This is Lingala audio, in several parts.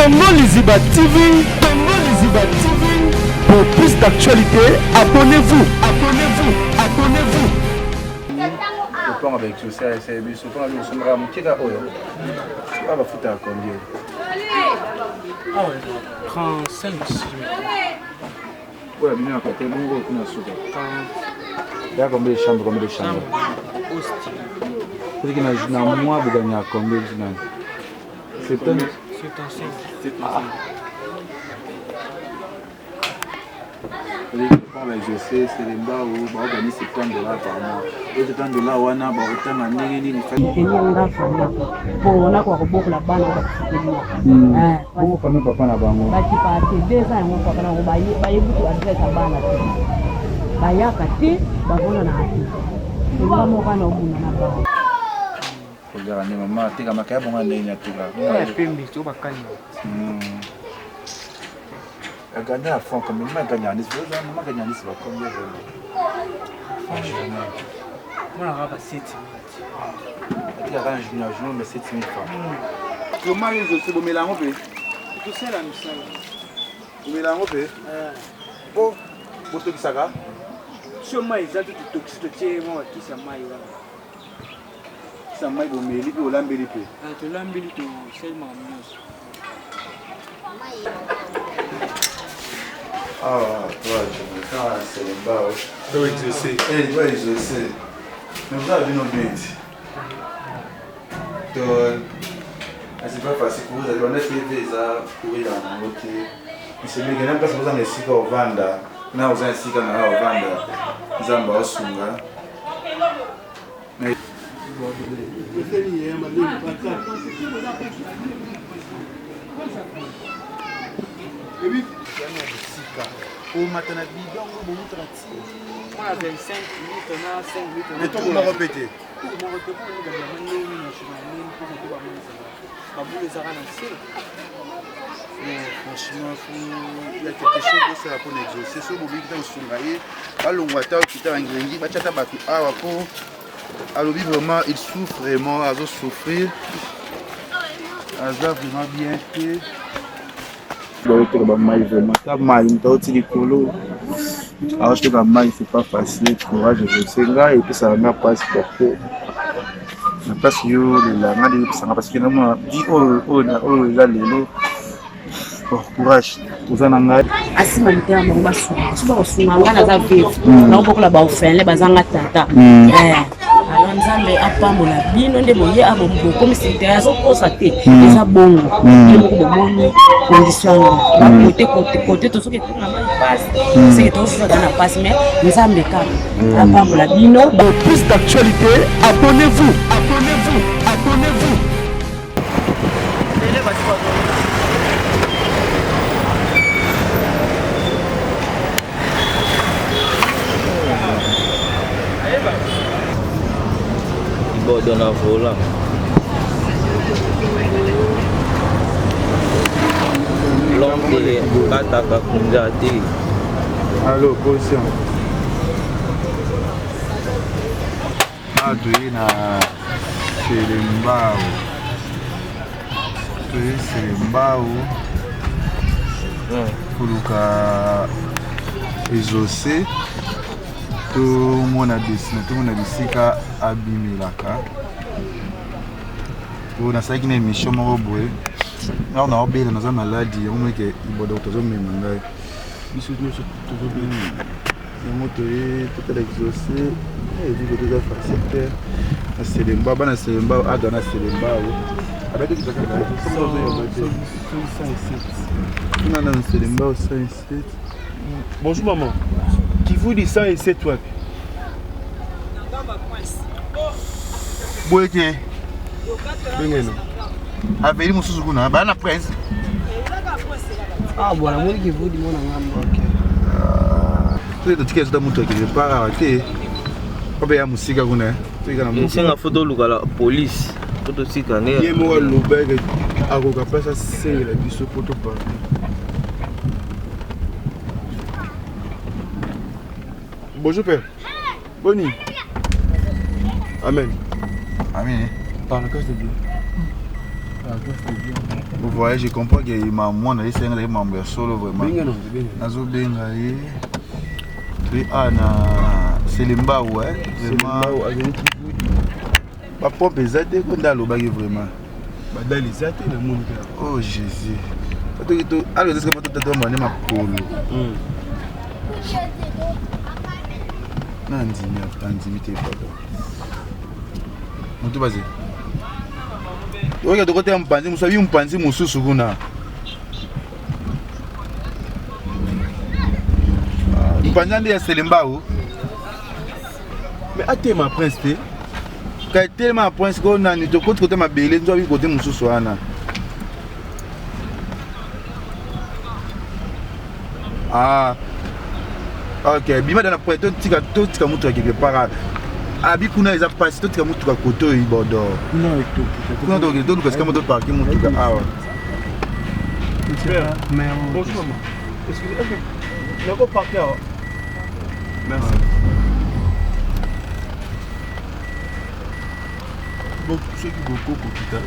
Congo Liziba TV, Congo Liziba TV. Pour plus d'actualités, abonnez-vous, abonnez-vous, abonnez-vous. Lopango ba exaucé esa biso mpona biso osomaka mokeka oyo oyo bafutaka combien? Awa 35. Oyo bino na kate bongo kuna suka. Ya combien de chambre, combien de chambre? Soki na na mois boganya combien nani? 70. 75. Ah. Jose Selembao baogani 70 $ par mois. Oyo 70 $ wana bakotanga ndenge nini? Tenir nga vraiment po nakoka kobokola bana oyo batikeli nga. Bongo famille papa na bango? Bakipaka te, 2 ans yango papa na bango bayebi kutu adresse ya bana te, bayaka te, bavonanaka te, nga moko wana obunda na bango. Kogara nde mama ateka makaya bongo ndenge nini ateka? Ya pembe to bakani. Aganya à fond comme mama aganya ndisi, mama aganya ndisi ba combien vraiment? Franchement. Mwana kaka ba 7 atikaka na jour na jour mais 7000 francs. Comment les autres bomela yango mpe? Tosala misala. Bomela yango mpe? Po botokisaka? So mai eza te, totokisi, totie mwa bakisi ya mai wana. Kisa mai bomeli mpe olambeli mpe? Tolambeli, tosali makambo nyonso. Ah, toi, je me sens c'est bas. Toi, exaucé. Eh, toi, exaucé. Mais vous avez une bête. Donc, c'est pas facile pour vous. On a TV, ça, pour y aller. Mais c'est bien que même parce que vous avez esika ovanda, na oza esika na ovanda, Nzambe aosunga. Omata na bidongo bomutaka ti mwana 25 litre na 5 litre. Mais tuku moko mpe te. Tuku moko te, mpo babiyama ndenge nini na ndenge mpo koto bamazala babulu ezaka na se. Franchement, il y a quelque chose osala mpona exaucé. So bobiki ta kosunga ye, balongwa ata okita bangengi, batya ata bato awa, mpo alobi vraiment il souffre, vraiment azosouffrir, aza vraiment bien te. Baoteka bamai vraiment, ta mai moto auti likolo aoteka mai, c'est pas facile. Courage exaucé. Ngai epesaka nga mpasi parce que na place yo lela nga nde epesanga parce que namona di oyo oyo eza lelo. Bon courage, oza na ngai. Asima mitema bango basunga, so bakosunga nga, naza veuve, nakobokola baorphelin bazanga tata. Alors Nzambe apambola bino nde boye bokomisi te, azokosa te, eza bongo. Ye moko bomoni condition yango bakote kote kote tosoki etonga mai pasi, seke tozozaka na pasi, mais Nzambe kaka apambola bino. Pour plus d'actualités, abonnez-vous, abonnez-vous, abonnez-vous. Ibodo na volant. L'homme te kataka kunza te. Allo, position. Awa toye na Selembao, toye Selembao koluka exaucé, tomona desina, tomona bisika abimelaka. Oyo nasalaki na émission moko boye, awa naobela, naza maladi yango moke, ibodo tozomema ngai. Biso nyonso tozobela. Yango toye totala exaucé, evi koto eza facile te na Selemba, bana Selemba aga na Selemba abetokitaka tuna na Selemba 107. Bonjour maman. Qui vous dit 107 wapi? Boye te. Bengeno. Aveli mosusu kuna baa na prince. Ah bon, namoni kivudi mona ngambo. Ok, soki totika ezota moto akende par awa te, obe ya mosika kuna toyika na Esenga fo toluka la police po tosika nde. Ye moko alobaki akoka place asengela biso po toparle. Bonjour père. Boni. Amen. Amen. Par la grâce de Dieu. Par la grâce de Dieu. Vous voyez, je comprends que ma mwana ye senga ye mambo ya solo vraiment. Nazobenga ye. Toye awa na Selembao hein. Vraiment. Ba pompe eza te ko nde alobaki vraiment. Badali eza te na moni kaka. Oh Jésus. Toki to alo eza sika tata mane makolo. Na ndimi andimi te papa. Moto baze. Oyo tokotela mopanzi mosusu abi mopanzi mosusu kuna. Mopanzi nde ya Selembao. Mais atema prince te. Kay telema prince ko nani tokoti kote mabele nzo abi kote mosusu wana. Ah. Ok, bima dana près totika totika mutuka quelque part. Abi kuna eza pasi totika mutuka kote oyo ibodo. Kuna kuna toke toluka esika moto parke mutuka awa. Bonjour maman. Excusez, est-ce que nako parker awa? Merci. Bon, soki boko kokita.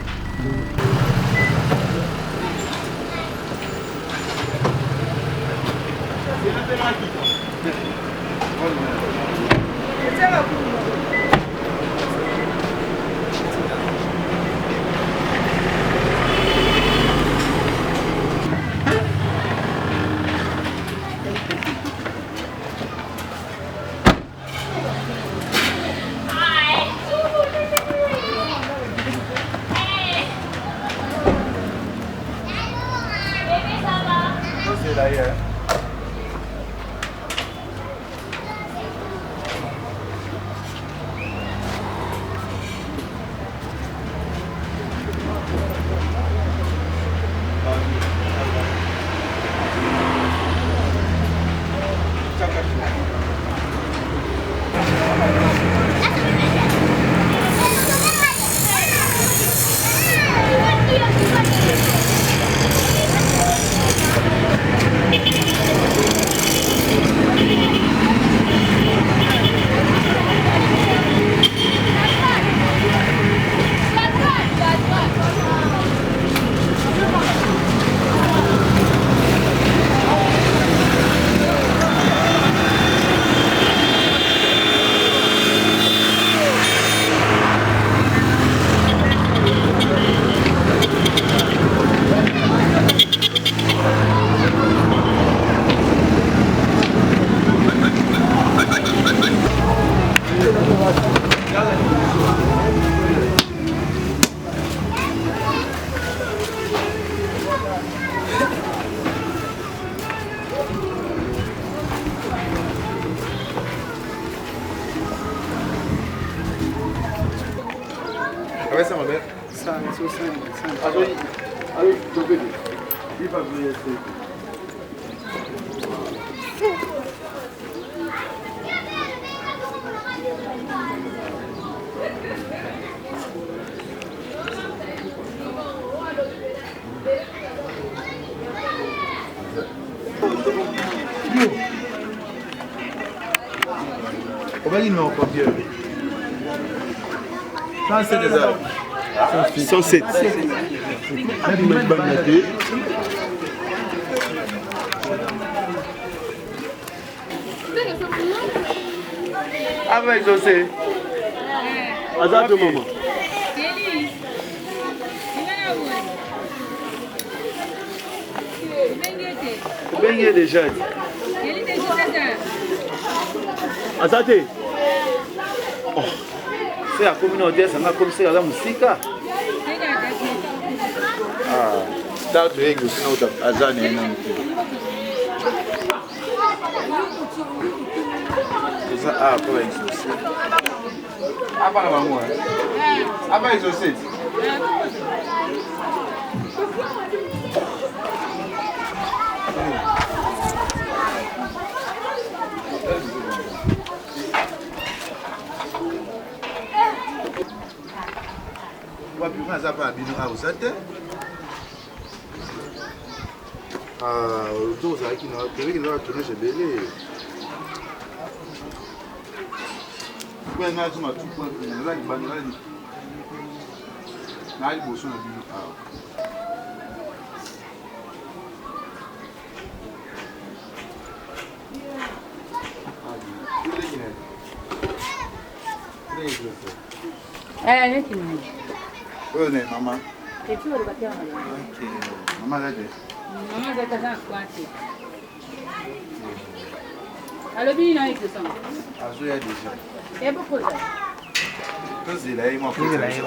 Obali numéro combien? 107 eza. 107. Nabima te. Avec José. Aza te mama. Obengi ye déjà. Aza te. Se akomi na odessa nga akomi se aza mosika. Ah, ta toyeki osi na aza na ye nanu te. Toza awa mpo ba exaucé. Apa na bango Apa exaucé. Wapi nga aza pa bino awa oza te? Ah, ozo ozalaki na toyebaki na tournage ebele. Mpe nga azonga tu point naza libanda na liboso na bino awa. Eh, neti nini? Oyo ne mama. Eti oloba te mama. Ok. Mama aza te. Mama aza te aza na coin te. Alobi nini na exaucant? Azoya deja. Eh, bokoza. Tozela ye mwa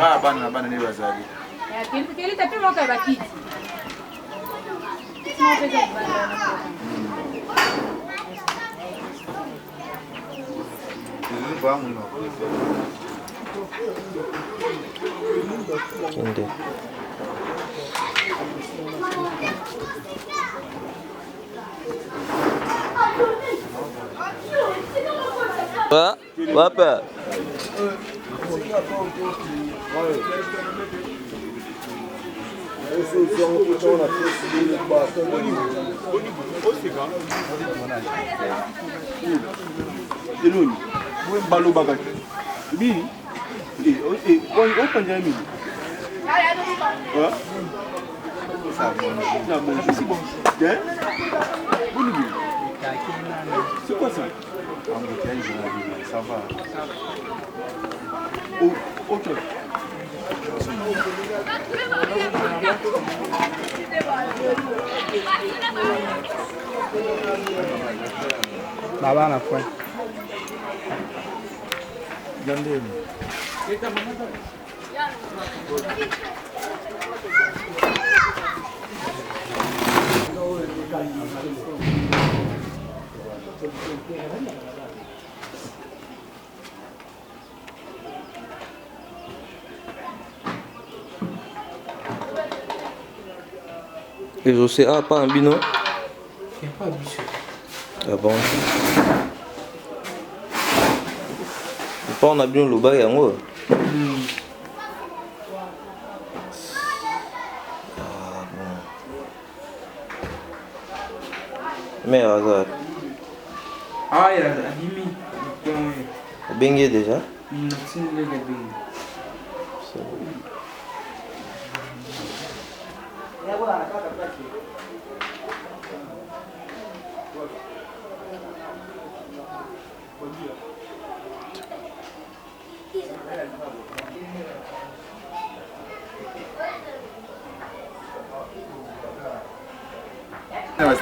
ah bana na bana nde bazali. Eh, kelita pe moko ya bakiti. Kiti moko eza libanda. Kende. Wa, wapa. Eloni balobaka te bini opanzela nini C'est quoi ça? Embouteillage, ça va. Ok. Baba na point. Gandeni. Exaucé ah pas un bino. Ah bon. Mpo na bino lobaki yango. Ah bon. Mère aza. Ah, abimi. Obengi ye déjà? Natindeli abengi.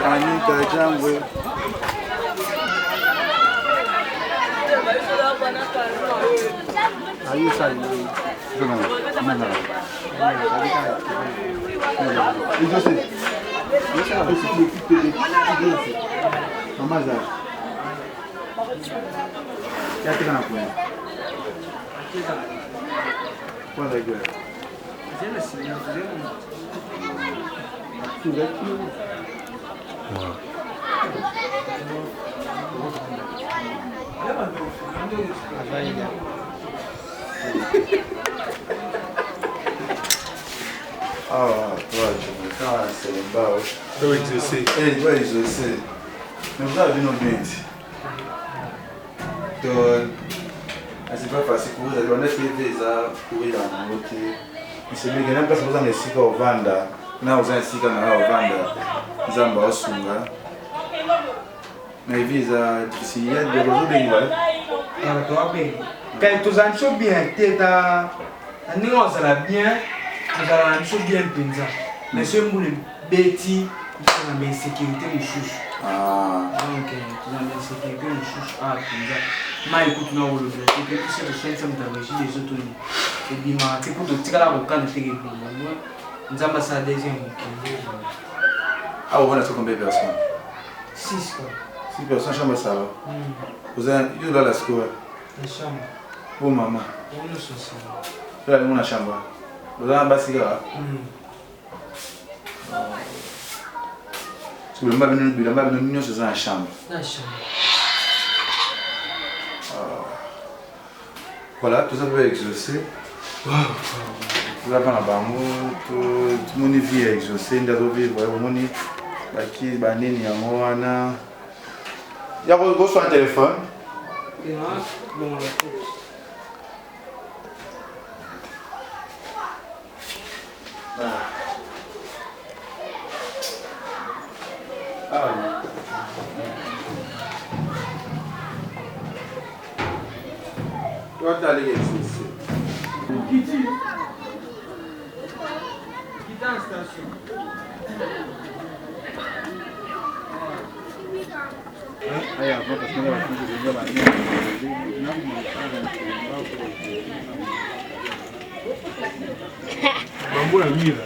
Anita Jangwe. Mama aza. Yateka na kuna. Kwanza gwe. Ah, toi, je me sens c'est bas. Toi, exaucé. Eh, toi, exaucé. Mais vous avez nos biens. Donc, c'est pas facile pour vous. On a fait des arts pour y en monter. Mais c'est bien que même parce que vous avez esika ovanda, na oza esika na ovanda, Nzambe aosunga. Na vie eza difficile, ya de ozobenga. Kasi tozala biso bien te ta na ndenge ozala bien tozala na biso bien mpenza mais soki mbula ebeti tozala na bainsécurité mosusu donc tozala na bainsécurité mosusu awa mpenza mai kutu na kolobela te mpe biso tosalisa moto ya régime ezotoni ebimaka te mpo totikala kokana teke ebima nzambe asala deuxième mokili. Awa wana so combien de personnes? 6 quoi. 6 personnes, chambre ça va. Vous avez yo là la score. La chambre. Pour maman. On nous ça. Là la chambre. Vous avez basi kaka. So bilamba bino bilamba bino nyonso eza na chambre. Na chambre. Voilà, tout ça peut exaucer. Toza mpa na bango tomoni vie ya exaucé nde azovivre omoni baki banini yango wana ya koswa telefone. Ah. Toi, t'as allé exaucé. Okiti. Kita na station. Bambola mira.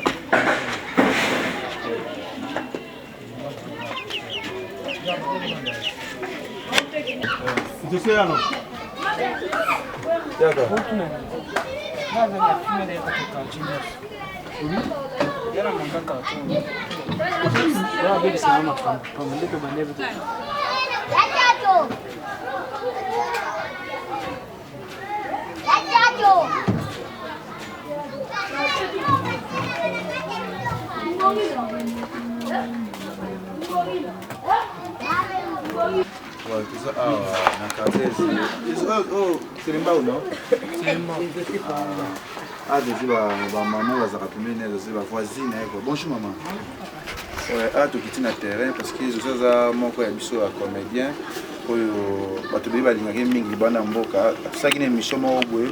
Ouais, tout ça, ah, na quartier, c'est. Oh, oh, c'est les mbao, non Ah, tozwi bamama bazalaka pembeni na tozwi bavoisine na ye quoi. Bonjour maman. Ouais, ah tokiti na terrain parce que Zozo aza moko ya biso ya comédien oyo bato beye balingaki mingi libanda ya mboka. Asalaki na émission moko boye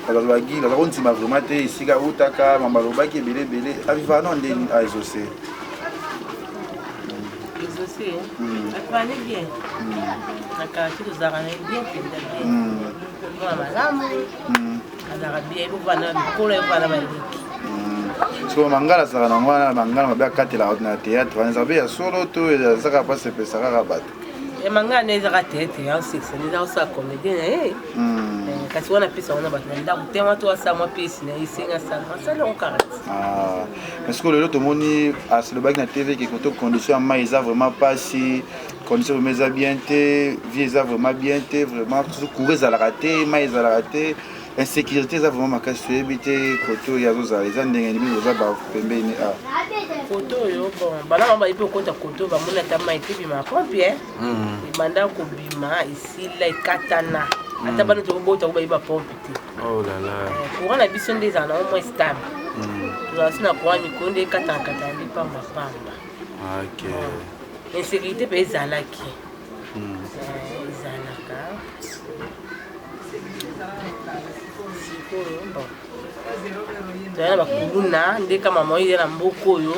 bato balobaki baza kondima vraiment te esika outaka mama alobaki ebele ebele avivaka no nde exaucé. Exaucé, afani bien. Na quartier tozalaka na ye bien mpenza bien. Mwana malamu, azalaka bien, ebovanda na mikolo, ebovanda na baleki. Sikoyo mangala azalaka nango wana mangala mabe akatelaka na théâtre wana ezalaka mpe ya solo to ezalaka mpasi epesa kaka bato? Mangala nde ezaka théâtre ya osekisa nde eza osala comédien na ye. Kasi wana apesa wana bato na ndako te, wana to asala mwa pièce na ye, esenga asala asala yango kaka ti. Mais sikoyo lelo tomoni asilobaki na TV ke koto condition ya mai eza vraiment mpasi, condition vraiment eza bien te, vie eza vraiment bien te, vraiment courant ezalaka te, mai ezalaka te, insécurité eza vraiment makasi. Toyebi te koto oyo azozala eza ndenge nini, oza bapembeni a Koto oyo, bon, bana bango bayebi okota koto, bamoni ata mai te ebima pompe, ebanda kobima, esila, ekatana, ata bana tokobota ko bayebi bapompe te. Oh là là. Courant na biso nde ezala nango moins stable, tozala so na courant mikolo nde ekatanakatana nde pamba pamba. Insécurité mpe ezalaki, ezalaka sikoyo. Bon, toza na bakuluna nde kama mama oyo eza na mboka oyo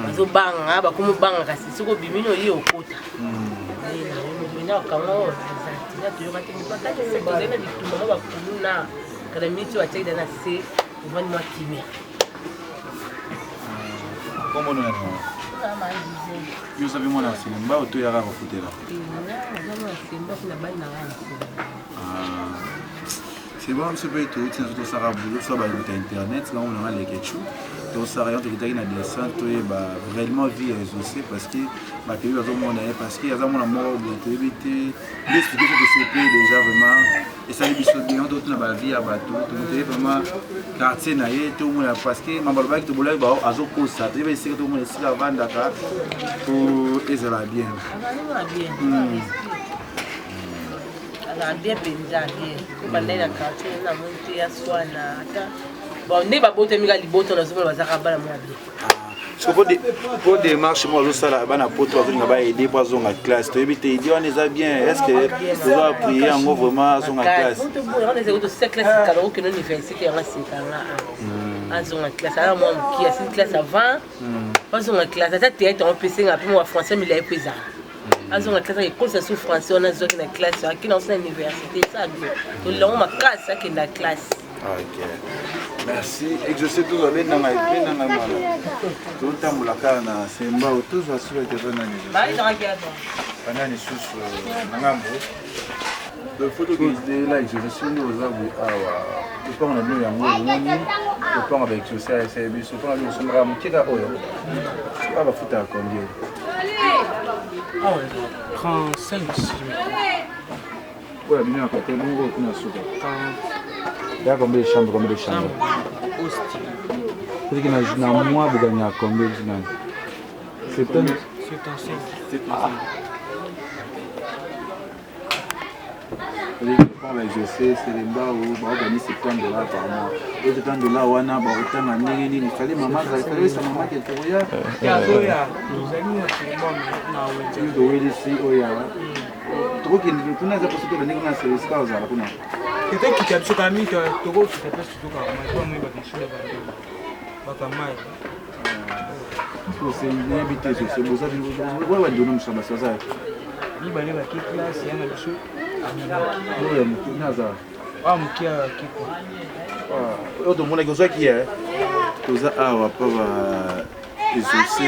bazobanga, bakomi obanga, kasi soki obimi no oye okota na okanga oyo eza tina toyoka te. Tozali na bitumba mo bakuluna kala miniti oyo atiaki na se ovandi mwa kimia. Kombo nani? Yo ozabi mwana ya Selemba oto yaka kofutela? C'est bon, biso mpe touti na so tosaka boulot, biso baluta internet bango nanga lekechu tosaka yango, tokitaki na descente toyeba réellement vie ya Exaucé parce que bato yebi bazomona ye parce que aza mwana moko boye, toyebi te nde expliqué so tosepe déjà vraiment esali biso bien. Totuna bavie ya bato, tokotoye vraiment quartier na ye tomona parce que mambo alobaki tobolaki bao azokosa, toyeba esika tomona esika avandaka po ezala bien. Azala bien mpenza, bien po bandai na quartier namoni te ya swana ata bon nde babotami ka liboto, nazomona bazaka bana mwa bien. Po démarche moko azosala, bana poto bazolinga baaider po azonga classe, toyebi te idée wana eza bien, est ce que toza appuyer yango vraiment azonga classe? Tosisa classe kala, okende université, yango asekanga azonga classe, ala mwa moki asili classe avant azonga classe, ata théâtre yango mpe esenga mpe mwa français milai mpo ezala azonga classe, akokolisa su français wana azwaki na classe, akende yango na université, eza bien, tolinango makasi akenda classe. Ok, merci Exaucé. Tozwa bendanga bendanga mwana, totambola kaka na Sembao, tozwa suka te banani banani susu na ngambo. Faut tokendela Exaucé. Soki oza boye awa, lopango na bino yango omoni, lopango ba Exaucé ayesali biso, lopango na bino osombaka mokeka oyo awa, bafutaka combien? Awa 35. Oyo bino ya kote bongo kuna suka ya combien de chambre? Combien de chambre? Soki na mois boganya combien nani? 70? 75. Par Exaucé Selembao baogani 70 $ par mois. Oyo 70 $ wana bakotanga ndenge nini? Fale mama fale sa mama quelque koya. Towelisi oyo awa, tokokende kuna, eza poso tolandi kuna esika ozala kuna. Tokita biso kaka mingi, tokokita place tokaka mai po amoi bato mosusu bato ya mai. Nayebi te oyo bandeko na mosusu basi baza mibale bake classe ya na biso. Oyo ya moke naza. Oyo moke ake kwa. Oyo tomonaki ozwaki ye toza awa mpo ba exaucé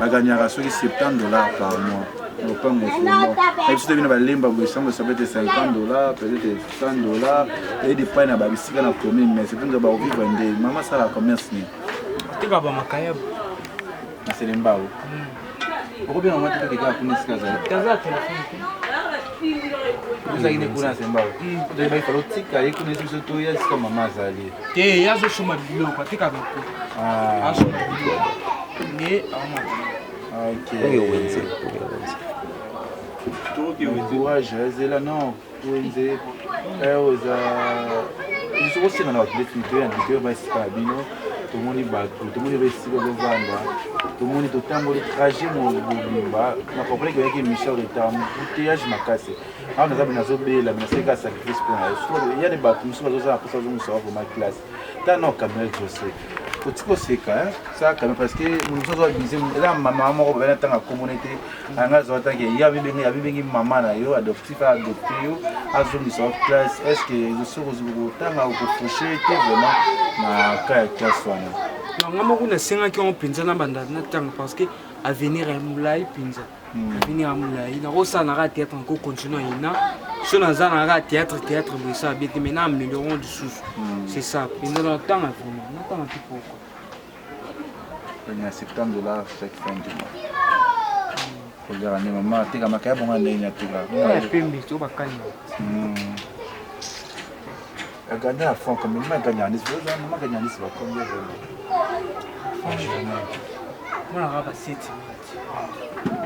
baganyaka soki 70 dollars par mois lopango vraiment na biso toyebi na balemba boye chambre ça peut être 50 dollars, peut-être 100 dollars et dépend na babisika na commune, mais c'est mpenza bakovivre nde mama asalaka commerce nini? Atekaka bamakayabu. Na Selembao okobenga mwa te tokekaka kuna esika azali. Taza telefone te. Ozalaki nde kuna na Selembao, toyebaki falo tika ye kuna esi biso toya esika mama azali. Te, ye azosomba biloko, atekaka ko asomba biloko nde aomata. Ok, courage, ezela non wenze oyo eza biso kosenga na bato ndeti toya toya ba esika na bino, tomoni bato, tomoni ba esika ozovanda, tomoni totamboli trajet mobimba na comprendre ke oyaki émission retard, embouteillage makasi awa. Naza nazobela me nasali kaka sacrifice mpona yo. Ya ne bato mosusu bazozala mposa azongisa wa vraiment classe ta na caméra exaucé otika oseka sala caméra parce que moto mosusu azo abuse. Eza mama moko babena ntanga komona te anga azwa tanke ye abibengi mama na yo adoptif, aadopte yo, azongisa wa classe. Est ce que soki okotanga okofouche te vraiment na ka ya classe wana? Nga moko nasengaki yango mpenza na banda natanga parce que avenir ya molai mpenza, avenir ya molai. Nakosala na kaka théâtre, nako continue ina so naza na kaka théâtre, théâtre boye esala bien te, mais na améliorons lisusu, c'est ça mpenza. Natanga vraiment, natanga te, pourquoi? Ya 70 dollars chaque fin du mois koliaka nde mama atekamaka ya bonga ndenge atekaka. Ya pembe to bakani. Aganya na franc combien? Mama aganya ndisi, mama aganya ndisi ba combien vraiment? Monaka ba 7.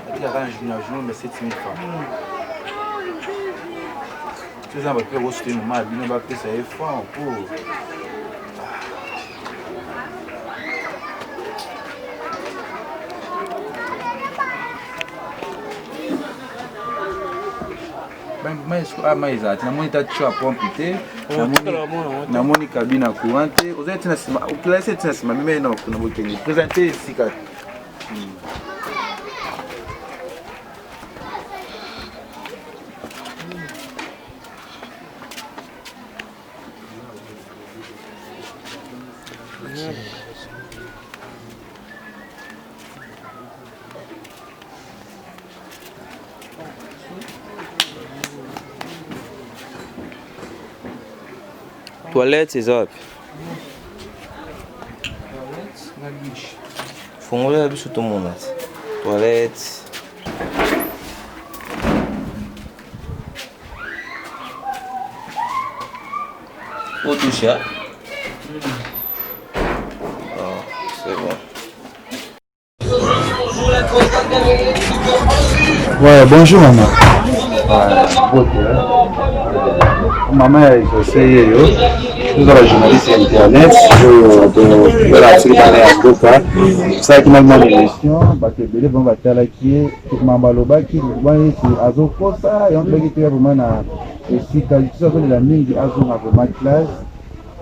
Atekaka na journée, journée, mais 7000 francs. Toza bato mpe kosute mama ya bino bapesa ye franc po mai ezala te. Namoni ta tuyau ya pompe te, namoni cabine ya courant te. Ozali ntina nsima oplace, ntina nsima mime na kuna bokende présente esika. Toilette eza wapi? Na douche. Fongola biso tomona te toilette. O douche, hein? Ah, c'est bon. Ouais, bonjour maman. Ouais, mama ya exaucé ye yo, toza bajournaliste ya internet oyo toyala bana ya mboka. Tosalaki na mwa émission, bato ebele bango batalaki ye, mama balobaki wana ete azokosa yango. Toyaki toya vraiment na esika biso azolela mingi, azonga vraiment classe.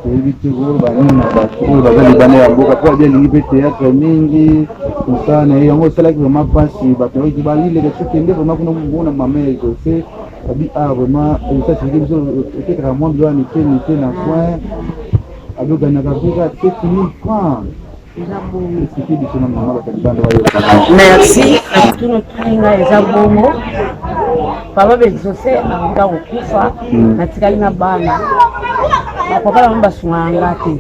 Toyebi te koloba nini na bato oyo baza libanda ya mboka mpo abi alingi mpe théâtre mingi, mosala na ye yango esalaki vraiment mpasi. Bato bayoki balileka tokende vraiment kuna mona mama ya exaucé abi ah vraiment esasiliki biso otekaka mwa biloko ya mike mike na coin, azoganaka mpe 7000 francs. Explique biso na mama, bato ya libanda bayoka. Merci. Tuna tuni ngai, eza bongo, papa Exaucé akoka kokufa, natikali na bana. Bapapa na bango basungaka nga te,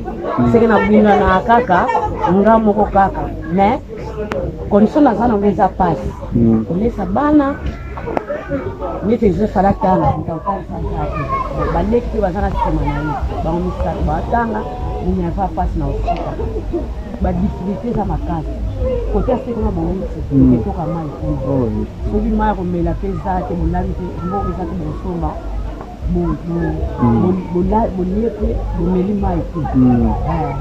seke nabundanaka kaka nga moko kaka, mais condition naza nango eza pasi kolesa bana. Neti ezosala tanga moto akotalisa te, baleki mpe baza na nsima na ye, bango misato batanga minerva mpasi na kofuta, badifficulté eza makasi. Kote ase kuna bowuti etoka mai kuna, soki mai ya komela mpe eza te, bolabi mpe mbongo eza te, bokosomba. Bolie mpe bomeli mai te.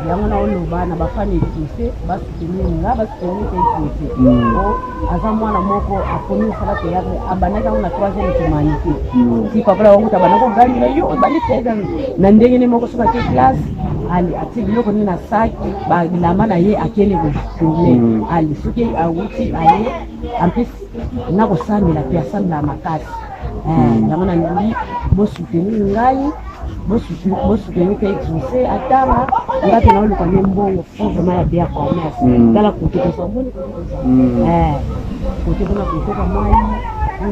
Yango naoloba na bafani exauce, basoutenir nga, basoutenir mpe exauce. Aza mwana moko akomi kosala théâtre, abandaki yango na troisième humanité. Ti papa na bango abanda kogangela yo, obandi théâtre na ndenge ne moko. Soki ake classe, ali atie biloko nini na sac, bilamba na ye, akende kotourner. Ali soki awuti, aye, en plus na kosambela mpe asambela makasi. Yango nalingi bosoutenir ngai, bosoutenir mpe exauce atanga. Nga mpe naoluka nde mbongo fond vraiment ya bien commerce. Tala kote koza, omoni kote koza, kote kuna kotoka mai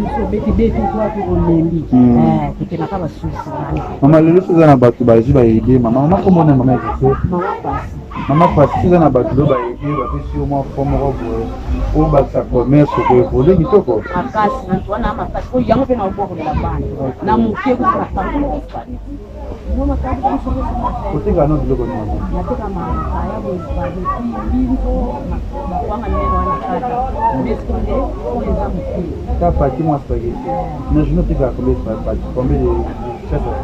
mosu obeti beti to api olembi, tokendaka basusi. Mama, lelo so eza na bato bazwi baaider mama. Mama, komona mama exauce? Mama Pasi. Mama Pasi, so eza na bato lelo baaider, bapesi yo mwa fond moko boye oyo bakisa commerce, okoévoluer kitoko. Makasi na wana, makasi oyo yango mpe na obokolela bana na moke kosala. Otekaka no biloko nini? Nateka makaya, spaghetti, mbinzo, bakwanga minene wana kata, mais nde oyo eza moke. Ta pâte, moi spaghetti. Na journée otekaka combien de pâte? Combien de spaghetti?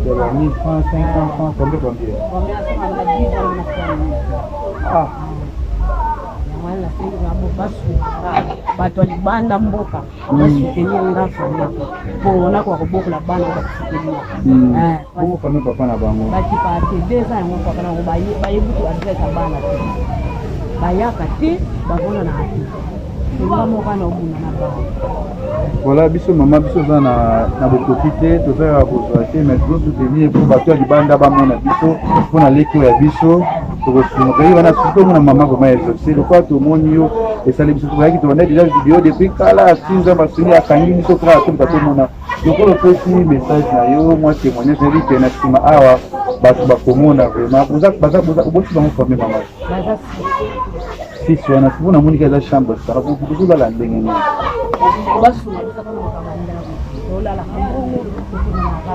Ah, 1000 francs, 500 francs, combien, combien? Ah. Bato ya libanda mboka basoutenir nga vraiment mpo nakoka kobokola bana oyo basoutenir. Bongo famille, papa na bango? Bakipa te, 2 ans yango. Papa nango bayebi kutu adresse ya bana te, bayaka te, bavonanaka te. Nga moko ana obunda na bana. Voilà, biso mama, biso oza na bokoki te, toza kaka kozwa te, mais tozosoutenir mpo bato ya libanda bamona biso mpona leki oyo ya biso. Tokosunga ye wana. Surtout omona mama vraiment exaucé, lokola tomoni yo, esali biso. Tozalaki, tobandaki déjà video depuis kala. Si Nzambe asungi, akangi biso kaka, tomuka tomona lokola opesi message na yo, mwa témoignage. Nayebi ke na nsima awa bato bakomona vraiment. Oboti bango famille, mama? Baza. Six wana sipo namoni ka eza chambre sala, bozolala ndenge nini? Basunga biso mpona makambo ya ndako, tolalaka mbongo, tokomonaka.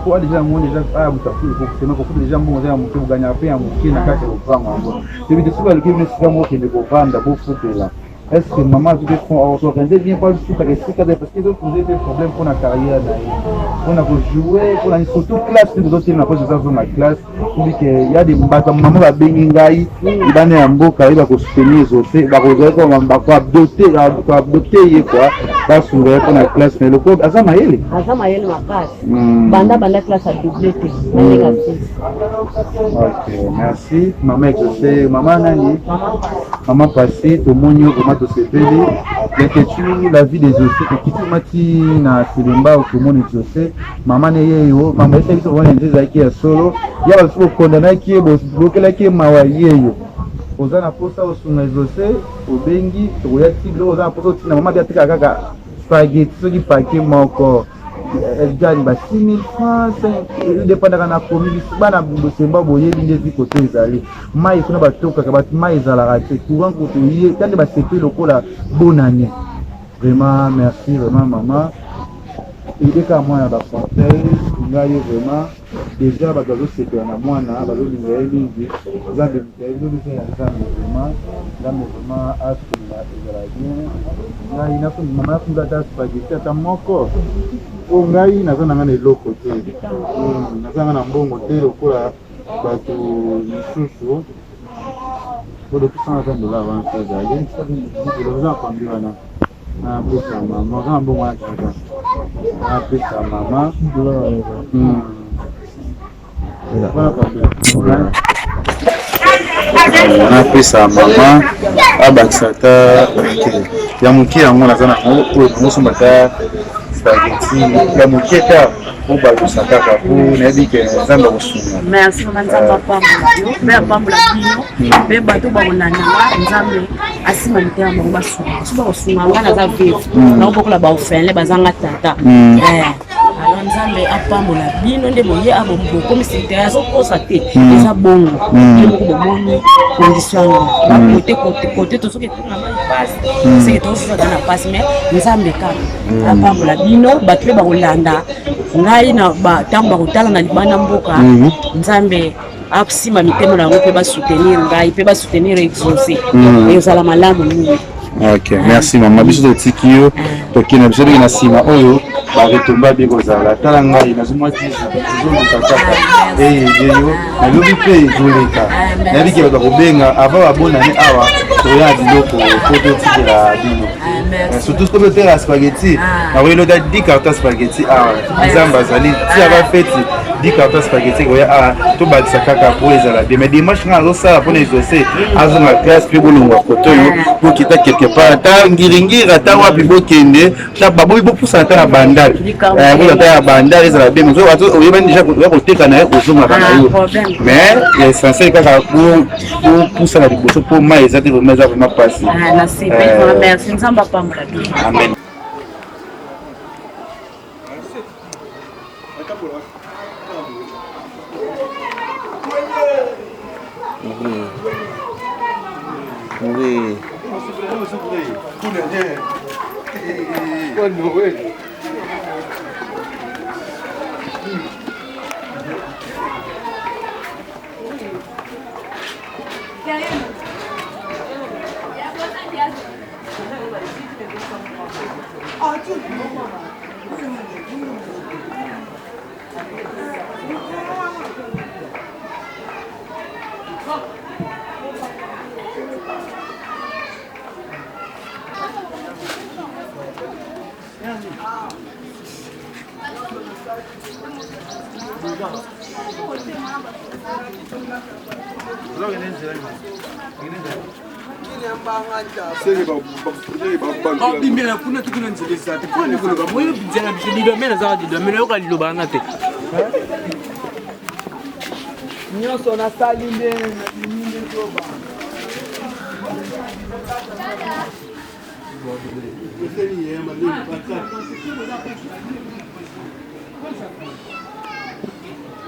Po déjà yango déjà aya moto afuli kokosema kofuta déjà mbongo eza ya moke, boganyaka mpe ya moke na kati ya lopango yango. Toyebi te soki baluki bino esika moko okende kovanda, bofutela. Est ce que mama azwi mpe fond, aorganiser bien po alufutaka esika te? Parce que ezoposer mpe problème mpona carrière na ye, mpona kojouer, mpona surtout classe nde tozotelema mpo eza zonga classe. Toyebi ke ya de bato ya mama babengi ngai bana ya mboka, ye bakosoutenir exaucé, bakozwa bakoadopter ye kua, basunga ye mpona classe na ye loko aza mayele. Aza mayele makasi. Banda classe adouble te na ndenge asisi. Ok, merci mama exaucé. Mama nani? Mama Pasi. Mama Pasi, tomoni yo vraiment, tosepeli. Leketu, la vie des exaucé, tokiti mati na Selemba, okomona exaucé, mama ne ye yo. Mama esali biso vraiment nzela ezalaki ya solo ya basusu bokondanaki ye, bokelaki ye mawa. Ye yo oza na posa osunga exaucé, obengi, tokoya ti biloko. Oza na posa otinda, mama bi atekaka kaka spaghetti, soki paquet moko gani ba 6000 francs, edépendaka na komi. Biso bana bosemba, boyebi nde ezi kote ezali mai kuna, batokaka bato, mai ezalaka te, courant kutu ye tande basepeli lokola bonane. Vraiment merci, vraiment mama, edeka mwana baconseil sunga ye vraiment. Déjà bato bazosepela na mwana, bazolinga ye mingi. Nzambe moto biso ya Nzambe, vraiment Nzambe vraiment asunga, ezala bien. Ngai mama nasunga ata spaghetti ata moko, po ngai naza na ngai na eloko te, naza ngai na mbongo te lokola bato misusu. Po depuis 120 $ wana so ezali oza na kombi wana, napesa mama. Oza na mbongo wana kaka, napesa mama wana kombi, napesa mama abakisa ata ya moke. Yango naza nango oyo, nangosomba ata spaghetti ya moke ta obalusa kaka, po nayebi ke Nzambe akosunga. Merci mama, Nzambe apambola yo mpe apambola bino mpe bato bakolandanga. Nzambe asima mitema bango, basunga so bakosunga nga. Naza veuve, nakobokola baorphelin bazanga tata. Alors Nzambe apambola bino nde boye bokomisi te, azokosa te, eza bongo. Ye moko bomoni condition yango, bakote kote kote tosoki etonga mai pasi, seke tozozaka na pasi, mais Nzambe kaka apambola bino. Bato mpe bakolanda ngai na ntango bakotala na libanda mboka, Nzambe asimba mitema na yango mpe basoutenir ngai mpe basoutenir exaucé, ezala malamu mingi. Ok, merci mama. Biso totiki yo, tokende biso ndenge na nsima oyo baretomba bie kozala. Tala ngai nazomwa tizoluka kaka eyede yo, nalobi mpe ezoleka. Nayebi ke bato bakobenga avant babonane awa, toya na biloko po totikela bino. Surtout soki otela spaghetti, nakoki lota 10 carton spaghetti awa. Nzambe azali ti ava feti 10 carton spaghetti ekoya awa, tobakisa kaka po ezala bien. Mais dimanche ngai nazosala mpona exauce azonga classe mpe bolongwa kote oyo bokita quelque part, ata ngiringiri ata wapi bokende, ata baboyi bopusana ata na bandal, bozala ata ya bandal ezala bien. Oyebani deja oya koteka na ye, ozongaka na yo, mais essentiel kaka bopusana liboso mpo mai eza te, vraiment eza vraiment mpasi. Merci, Nzambe apambola bino. Amen. Oui. Bimela kuna tukuna nzela eza te mpona nikoloba moyo nzela biso lidomene azaka lidomene oyoka liloba wana te nyonso nasali nde nabimi nde zoba.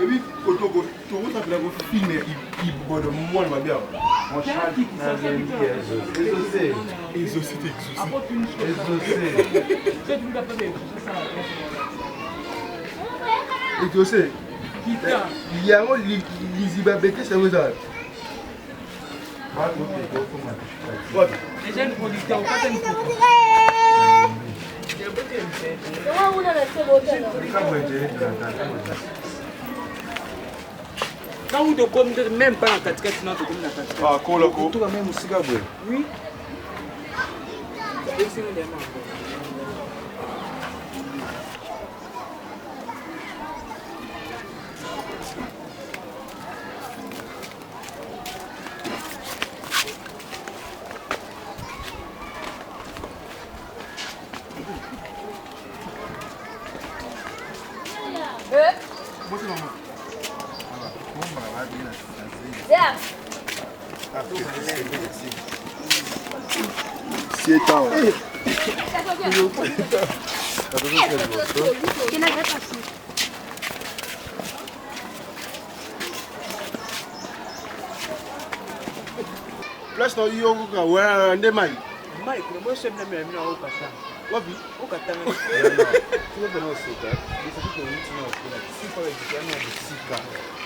Ebi tokosapela kofilme ibodo mwana mabe awa. Exaucé te, exaucé. Exaucé. Yango liziba betese yango eza wapi? Ntango tokomi même pas na katikati, na tokomi na katikati. Toka meme mosika boye. Oui. Place na yo koka wana nde mai. Mai kuna boso mina mina mina okatanga. Wapi? Okatanga.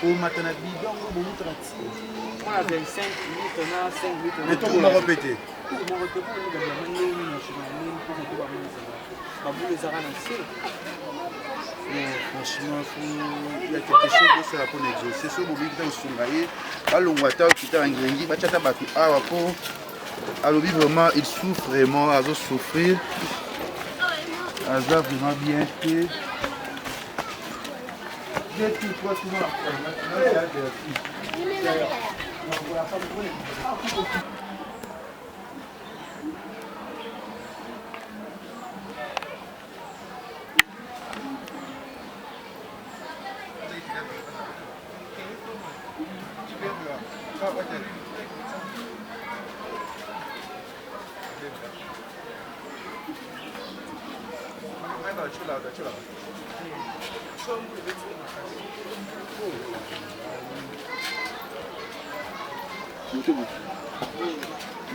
Komata na bidongo bomutaka ti Mwana 25 litre na 5 litre. Etoko moko pe te. Moko te mpo ndenge ya ndenge na nsima ya ndenge mpo koto bamonzela. Babulu ezaka na se. Non, franchement, il y a quelque chose osala mpona exauce soki bolingi ta kosunga ye, balongwa ata okita na ngiringi, batya ata bato awa mpo alobi vraiment il souffre, vraiment azosouffrir, aza vraiment bien te. Deux tours, trois tours.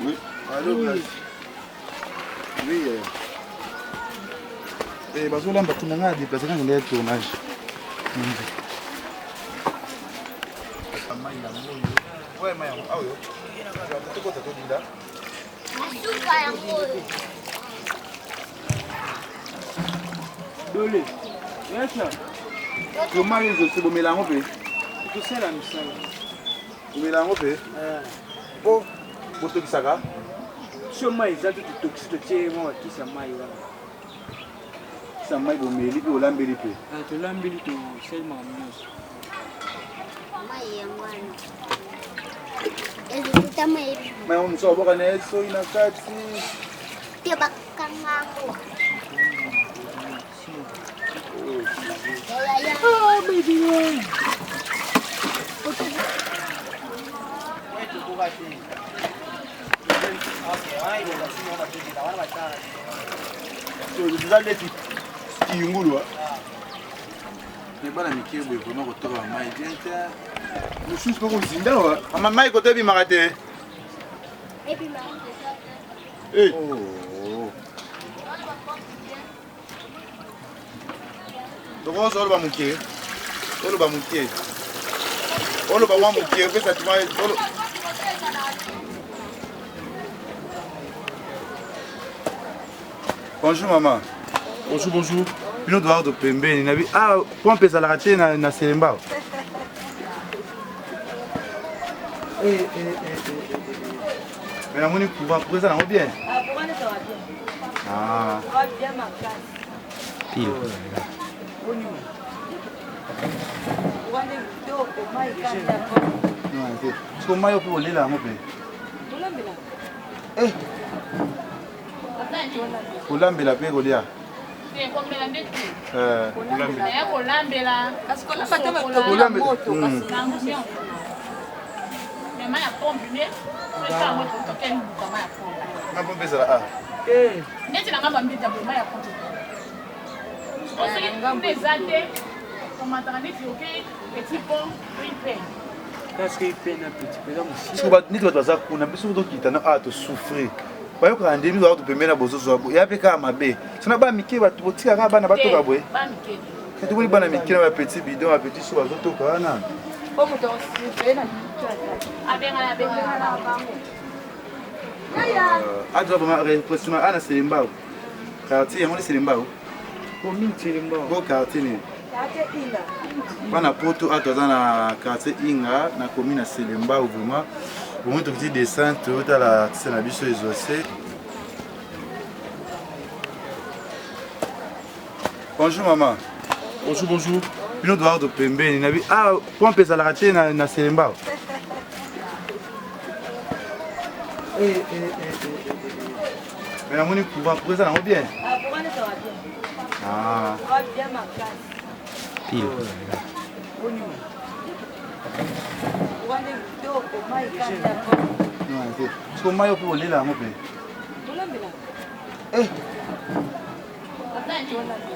Oui. Allô, oui. Oui. Eh, bazolamba kuna, ngai adeplace kaka nde tournage. Mai yango oyo, mai yango aoyo tokota todinda. Dole. Yasa. Comment les autres bomela yango mpe? Tosala misala. Bomela yango mpe? Po botokisaka? So mai eza te totokisi totie mwa bakisi ya mai wana. Kisa mai bomeli mpe olambeli mpe? Tolambeli tosali makambo nyonso. Mai yango wana. Ezokita mai. Mai yango mosusu abwaka na ye soyi na kati. Te bakanga yango. Oh, baby. Eza neti kiyungulu. Me bana mike boye vraiment kotoka mai bien te. Mosusu mpo kozinda wa. Mama mai koto ebimaka te. Tokozo oloba moke. Oloba moke. Oloba mwa moke opesa tuma. Bonjour maman. Bonjour, bonjour. Bino toyaka pembeni na bi ah pompe ezalaka te na, na Selembao. Eh, eh, eh, eh, eh. Mais namoni courant, courant eza nango bien. Ah. Pile. Non, te. Siko mai oyo mpe olela yango mpe. Eh. Kolambela mpe kolia. Eh. Kolambela. Kolambela. Ma pompe ezala a. Neti na ngambo ya mbita boye mai ya pompe soki kuna eza te omataka neti oke petit pont ipe. Neti bato baza kuna, biso tokita na awa tosouffrir, bayokaka nde biso bato pembeni na bozozwa ya mpe kaka mabe. Sona bana mike, bato botika kaka bana batoka boye. Tomoni bana mike na bapetit bidon, bapetit so bazotoka wana. Aza vraiment repressement ana Selembao. Quartier yango nde Selembao. Commune Selembao. Bo quartier nini? Bana poto awa toza na quartier Inga na commune ya Selembao vraiment. Bomoi tokiti descente totala artiste na biso Exaucé. Bonjour maman. Bonjour, bonjour. Bino toyaka pembeni na bi ah pompe ezalaka te na, na Selembao. Eh, eh, eh, eh, eh. Mais namoni courant, courant eza nango bien. Ah. Pile. Non, te. Siko mai oyo mpe olela yango mpe. Eh.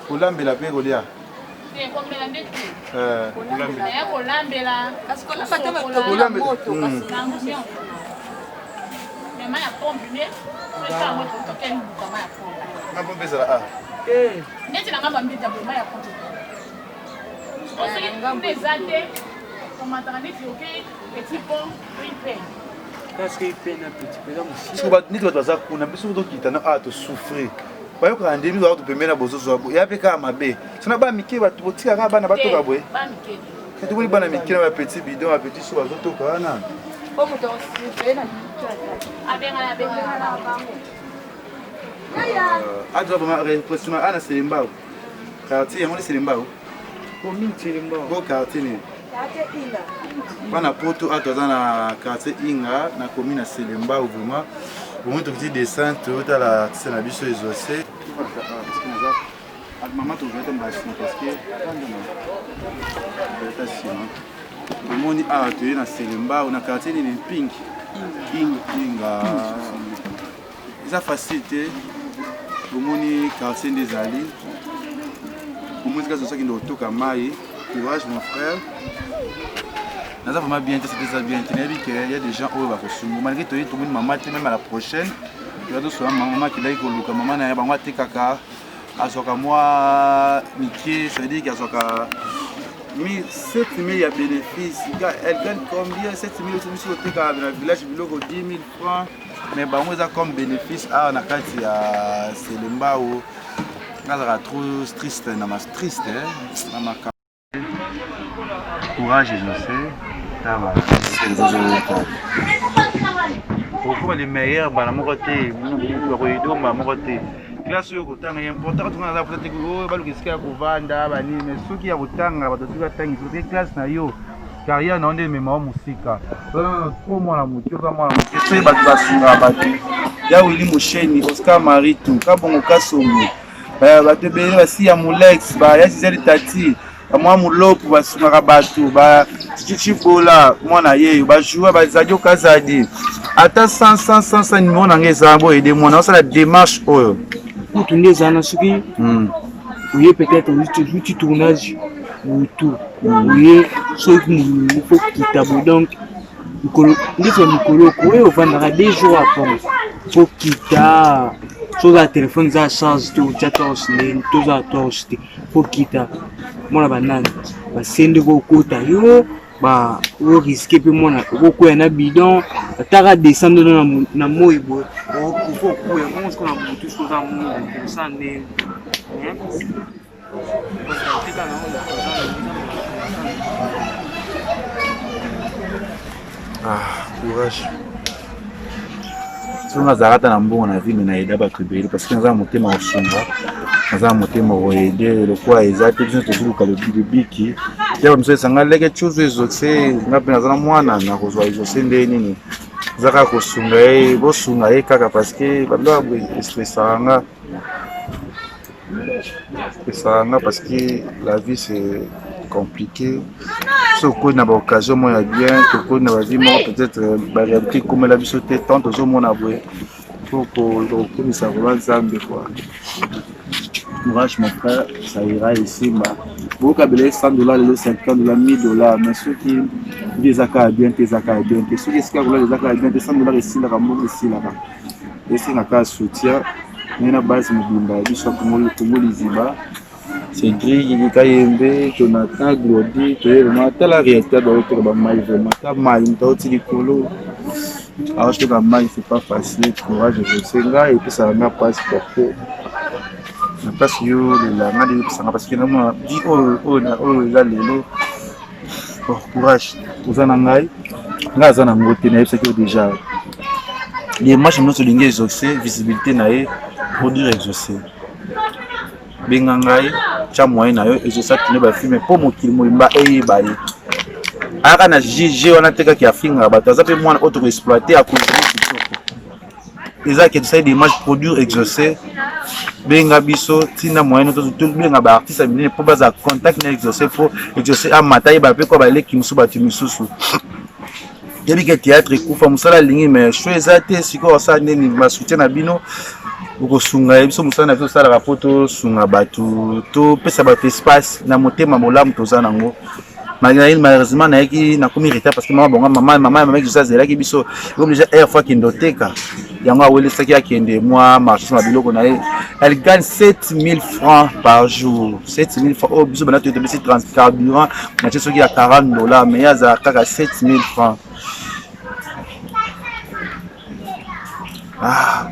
Kolambela mpe kolia. Eh. Kolambela. Kolambela. Ma pompe ezala a. Neti na ngambo ya mbita boye mai ya pompe soki kuna eza te omataka neti oke petit pont ipe. Siko neti bato baza kuna, biso tokita na awa tosouffrir, bayokaka nde biso bato pembeni na bozozwa ya mpe kaka mabe. Sona bana mike, bato botika kaka bana batoka boye. Tomoni bana mike na bapetit bidon, bapetit so bazotoka wana. Aza vraiment repressement ana Selembao. Quartier yango nde Selembao. Commune Selembao. Bo quartier nini? Bana poto awa toza na quartier Inga na commune ya Selembao vraiment. Bomoi tokiti descente totala artiste na biso Exaucé. Mama tozwa ata mbala nsima parce que ata nsima omoni awa toye na Selembao na quartier nini Mpingi Inga. Eza facile te, bomoni quartier nde ezali, bomoni kaka ozokende kotoka mai. Courage mon frère. Naza vraiment bien te, c'était ça bien te. Nayebi ke y a des gens oyo bakosunga malgré toye tomoni mama te. Même à la prochaine toya tosola mama akendaki koluka mama na ye. Bango atekaka, azwaka mwa mike, ça veut dire ke azwaka 7000 ya bénéfice. Elle gagne combien? 7000. Biso totekaka na village biloko 10 000 francs. Mais bango eza comme bénéfice awa na kati ya Selembao. Nazalaka trop triste na mas triste eh, na makambo. Courage José, tala okoma le meilleur mbala moko te bakoyede mbala moko te classe oyo kotanga ye important kaka naza te oyo baluka esika ya kovanda banini mais soki ya kotanga bato soki batangisi parce que classe na yo carrière na yo nde emema yo mosika trop mwana moke oza mwana moke soki bato basungaka bato ya wili mosheni oscar maritu kabongo kasongo bato ebele basi ya molex ya gisele tati bamwa mulopu basungaka bato ba chichibola mwana yeyo bajoua bazadi okazadi ata 100 100 100 nimero na ngai eza boyede mwana osala démarche oyo kutu nde eza na soki oye peut-être ozuti tournage butu oye soki molungu fo kita bo donc mikolo ndeti ya mikolo okoye ovandaka deux jours apon fo kita so oza na telefone eza charge te otya torche ndeni toza torche te fo kita mwana banani basende kokota yo ba oriske mpe mwana okokwea na bidon ataka descendre no na moi boye okoki okwea bongo sikoyo na butu soki oza mwindu osa ndenge. Ah, courage. Soki nazalaka ata na mbongo na vie me na aida bato ebele parce que naza na motema kosunga, naza na motema koaide lokola eza te biso tozoluka lobiki te bamiso esanga leke cuzu exauce nga mpe naza na mwana nakozwa exauce nde nini eza kaka kosunga ye bosunga ye kaka parce que babiloko estressaka nga Esaka nga parce que la vie c'est compliqué. Soki okoti na ba occasion moko ya bien, tokoti na ba vie moko peut-être ba réalité ekomela biso te tant tozomona boye faut kokumisa vraiment Nzambe quoi. Courage mon frère, ça ira esimba. Bokabela ye 100 dollars lelo 50 dollars 1000 dollars mais soki vie eza kaka bien te eza kaka bien te soki esika kolala eza kaka bien te 100 dollars esilaka mbongo esilaka esenga kaka soutien ngai na base mobimba ya biso ya Congo Congo liziba Cédric Kayembe Jonathan Glody toye vraiment tala réalité baoteka ba mai vraiment ta mai moto auti likolo aoteka mai c'est pas facile courage exauce ngai epesaka nga mpasi parce que na place yo lela ngai nde epesaka parce que namona vie oyo oyo eza lelo. Bon, courage oza na ngai ngai aza na ngo te nayebisaki yo déjà démarche nyonso olingi exauce visibilité na ye produire exauce benga ngai tya moyen na yo exauce akende bafilme mpo mokili mobimba eyeba ye ayaka na jg wana te kaka afingaka bato aza mpe mwana oyo tokoexploite akozwi kitoko eza ke tosali démarche produire exauce benga biso ntina moyen tobenga baartiste ya minene mpo bazala contact na exauce mpo exauce amata yeba mpe kwa baleki mosusu bato misusu yebi ke théâtre ekufa mosala alingi mais show eza te sikoyo asala nini basoutien na bino bokosunga ye biso mosala na biso tosalaka mpo tosunga bato topesa bato espace na motema bolamu toza nango malheureusement nayaki nakomi retard parce que mama bonga mama mama mama Exauce azelaki biso ekomi déjà air fois akende oteka yango awelisaki akende mwa marché na biloko na ye. Elle gagne 7000 francs par jour, 7000 francs oyo biso bana toyebisi carburant na tie soki ya 40 dollars mais ye azala kaka 7000 francs. Ah,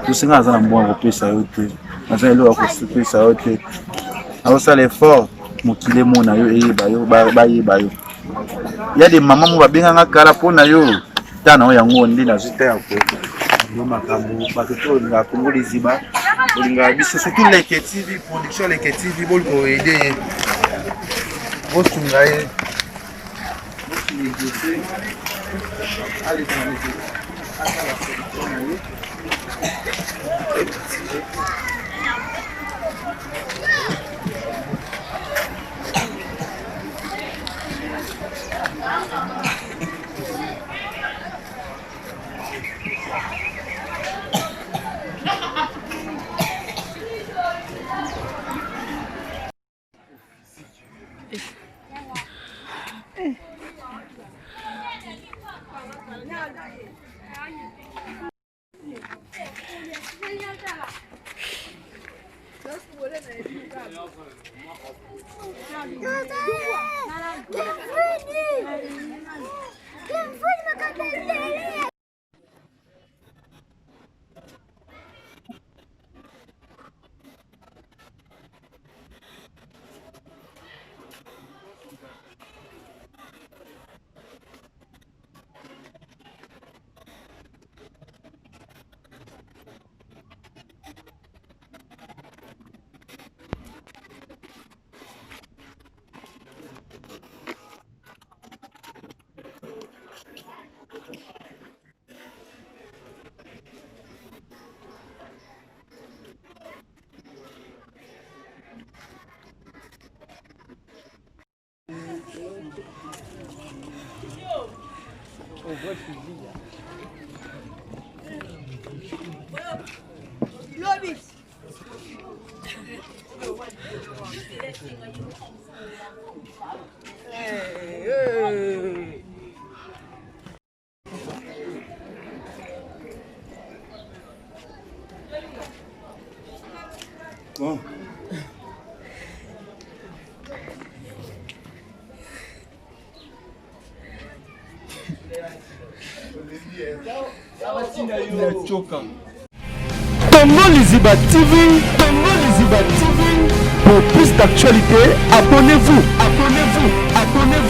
tosenga aza na mbongo kopesa yo te, aza eloko ya kopesa yo te, azosala effort mokili emona yo eyeba yo bayeba yo ya de mama mo babenganga kala mpo na yo ta na yo yango nde nazwi ta ya ko makambo bato to olingaka Kongo liziba olingaka biso surtout Leke TV production Leke TV boluka oede ye bosunga ye bosunga exauce aleka na leke asala production na ye. Bon. Congo Liziba TV, Congo Liziba TV. Pour plus d'actualités, abonnez-vous, abonnez-vous, abonnez-vous.